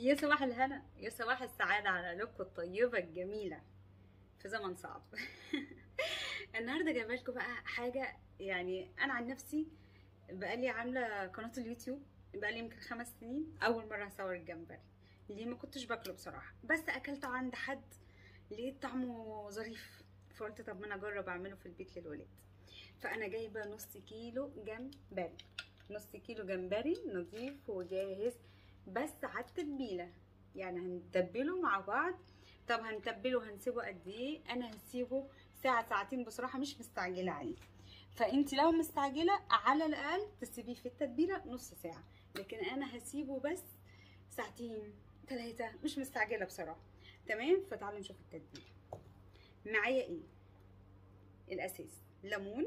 يا صباح الهنا، يا صباح السعادة على قلوبكم الطيبة الجميلة في زمن صعب. النهارده جايبه لكم بقى حاجة، يعني أنا عن نفسي بقالي عاملة قناة اليوتيوب بقالي يمكن 5 سنين، أول مرة هصور الجمبري. ليه؟ ما كنتش باكله بصراحة، بس أكلته عند حد لقيت طعمه ظريف، فقلت طب ما أنا أجرب أعمله في البيت للولاد. فأنا جايبة نص كيلو جمبري، نص كيلو جمبري نظيف وجاهز، بس على التتبيله، يعني هنتبله مع بعض. طب هنتبله هنسيبه قد ايه؟ انا هسيبه ساعة ساعتين بصراحة، مش مستعجلة عليه. فانت لو مستعجلة على الاقل تسيبيه في التتبيله نص ساعة، لكن انا هسيبه بس ساعتين 3، مش مستعجلة بصراحة. تمام، فتعالوا نشوف التتبيله. معايا ايه الاساس؟ ليمون،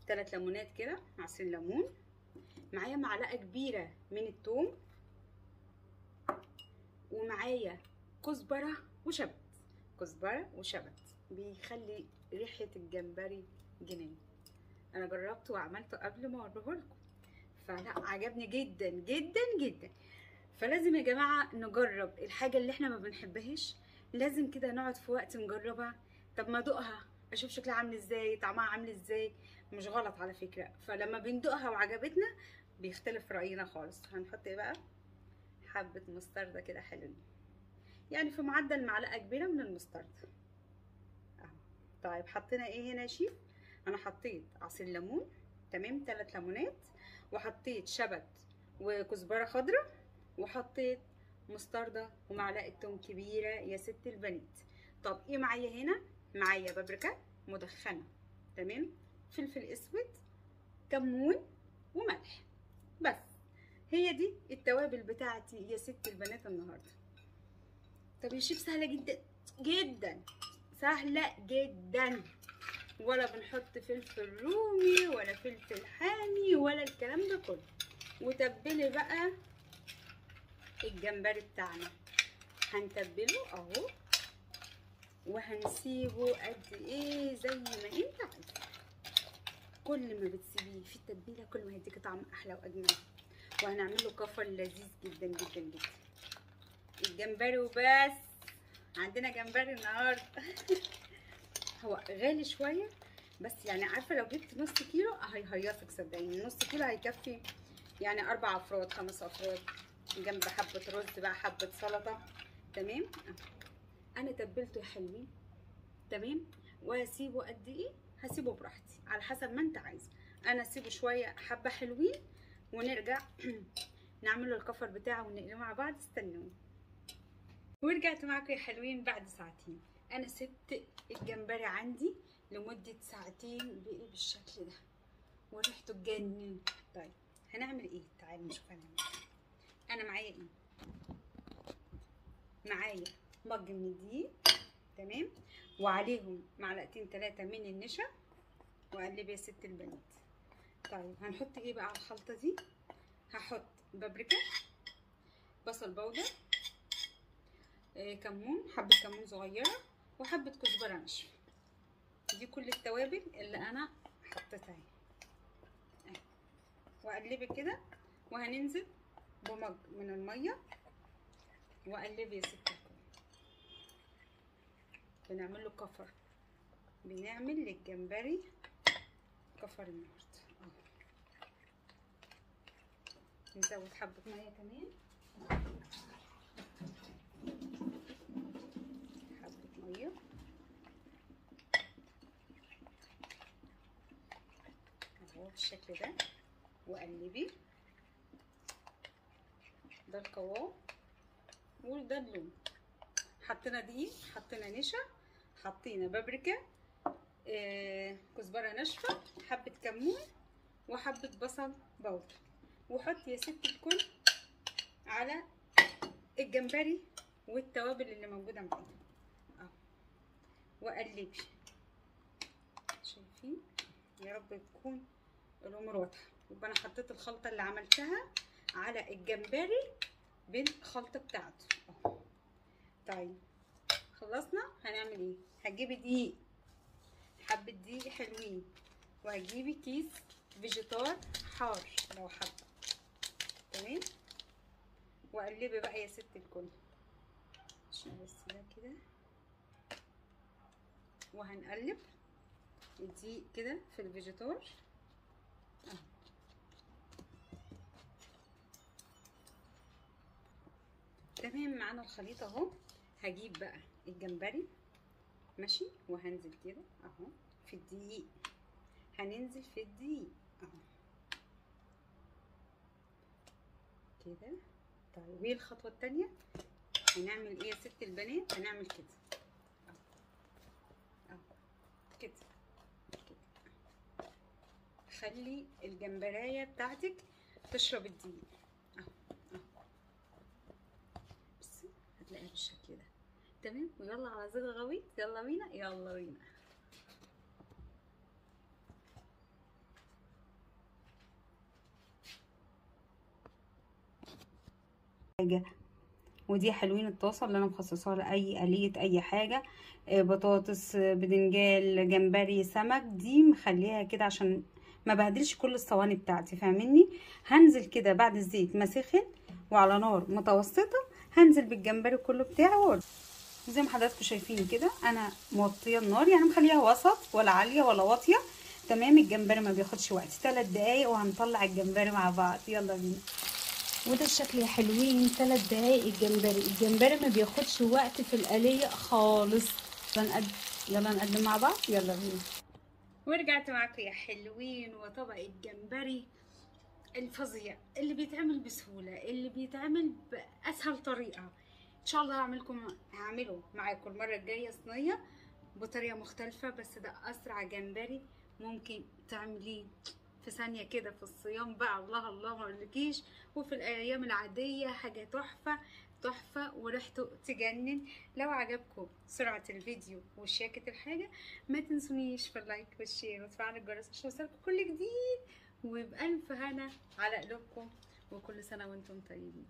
3 ليمونات كده، عصير ليمون. معايا معلقه كبيرة من الثوم، ومعايا كزبره وشبت. كزبره وشبت بيخلي ريحه الجمبري جنان. انا جربته وعملته قبل ما اوريه لكم، فلا عجبني جدا جدا جدا. فلازم يا جماعة نجرب الحاجة اللي احنا ما بنحبهاش، لازم كده نقعد في وقت نجربها. طب ما ادوقها اشوف شكلها عامل ازاي، طعمها عامل ازاي، مش غلط على فكرة. فلما بندوقها وعجبتنا بيختلف راينا خالص. هنحط ايه بقى؟ حبه مستردة كده حلوين، يعني في معدل معلقه كبيرة من المستردة اهو. طيب حطينا ايه هنا يا شيف؟ انا حطيت عصير ليمون، تمام، 3 ليمونات، وحطيت شبت وكزبره خضراء، وحطيت مستردة ومعلقة توم كبيرة يا ست البنات. طب ايه معايا هنا؟ معايا بابريكا مدخنه، تمام، فلفل اسود، كمون، وملح. بس هي دي التوابل بتاعتي يا ست البنات النهارده. طب يا شيف سهلة جدا جدا، سهلة جدا، ولا بنحط فلفل رومي ولا فلفل حامي ولا الكلام ده كله. وتبلي بقى الجمبري بتاعنا، هنتبله اهو وهنسيبه قد ايه زي ما انت عايزه. كل ما بتسيبيه في التتبيله كل ما هيديكي طعم احلى واجمل. وهنعمل له كفر لذيذ جدا جدا جدا. الجمبري وبس، عندنا جمبري النهارده. هو غالي شوية بس، يعني عارفه لو جبت نص كيلو هيهيصك، صدقيني. نص كيلو هيكفي يعني 4 افراد 5 افراد، جنب حبه رز بقى، حبه سلطة. تمام، انا تبلته يا حلوين، تمام. وهسيبه قد ايه؟ هسيبه براحتي على حسب ما انت عايزه. انا هسيبه شوية حبه حلوين ونرجع نعمل له الكفر بتاعه ونقلبه مع بعض. استنوني. ورجعت معاكم يا حلوين بعد ساعتين. انا سبت الجمبري عندي لمدة ساعتين، بقي بالشكل ده وريحته تجنن. طيب هنعمل ايه؟ تعالوا نشوف هنعمل ايه. انا معايا ايه؟ معايا مج من الدقيق، تمام، وعليهم معلقتين 3 من النشا، وقلب يا ست البنات. طيب هنحط ايه بقى على الخلطة دي؟ هحط بابريكا، بصل بودر، كمون، حبه كمون صغيرة، وحبه كزبره ناشفة. دي كل التوابل اللي انا حطيتها اهي. واقلبي كده، وهننزل بمج من المية، واقلبي يا ست الكل. بنعمل له كفر، بنعمل للجمبري كفر النهارده. نزود حبه مية كمان، حبه مية اهو بالشكل ده، وقلبي. ده القوام وده اللون. حطينا دقيق، حطينا نشا، حطينا بابريكا، كزبره ناشفة، حبه كمون، وحبه بصل بودر. وحط يا ست الكل على الجمبري والتوابل اللي موجودة معانا اهو، وقلبي. شايفين؟ يا رب تكون الامور واضحة. يبقى انا حطيت الخلطة اللي عملتها على الجمبري بالخلطه بتاعته اهو. طيب خلصنا. هنعمل ايه؟ هتجيبي دقيق، حبه دقيق حلوين، وهتجيبي كيس فيجيتار حار لو حابة، تمام، وقلبي بقى يا ست الكل. عشان بس ده كده، وهنقلب الدقيق كده في الفيجيتار اهو. تمام، معانا الخليط اهو. هجيب بقى الجمبري ماشي، وهنزل كده اهو في الدقيق، هننزل في الدقيق اهو كده. طيب وايه الخطوة الثانية؟ هنعمل ايه يا ست البنات؟ هنعمل كده اهو اهو كده كده. خلي الجمبرايه بتاعتك تشرب الدقيق اهو اهو. بصي هتلاقيها بالشكل ده. تمام، ويلا على زيت غويط، يلا بينا يلا بينا. حاجة ودي حلوين الطاسه اللي انا مخصصاها لاي قليه اي حاجة، بطاطس، بدنجال، جمبري، سمك، دي مخليها كده عشان ما بهدلش كل الصواني بتاعتي، فاهميني؟ هنزل كده بعد الزيت ما سخن وعلى نار متوسطه، هنزل بالجمبري كله بتاعه. زي ما حضراتكم شايفين كده انا موطيه النار، يعني مخليها وسط، ولا عالية ولا واطية. تمام، الجمبري ما بياخدش وقت، 3 دقايق وهنطلع الجمبري مع بعض. يلا بينا. وده الشكل يا حلوين، 3 دقايق الجمبري. الجمبري ما بياخدش وقت في القليه خالص. يلا نقدم مع بعض، يلا بينا. ورجعت معاكم يا حلوين، وطبق الجمبري الفظيع اللي بيتعمل بسهولة، اللي بيتعمل باسهل طريقه. ان شاء الله هعمله معاكم المرة الجاية صينية بطريقة مختلفة، بس ده اسرع جمبري ممكن تعمليه في ثانية كده في الصيام بقى، الله الله ما اقولكيش، وفي الايام العادية حاجة تحفة تحفة وريحته تجنن. لو عجبكم سرعة الفيديو وشياكه الحاجة، ما تنسونيش في ال like وال share وتفعلوا الجرس عشان يوصلكم كل جديد، وبألف هنا على قلوبكم، وكل سنة وانتم طيبين.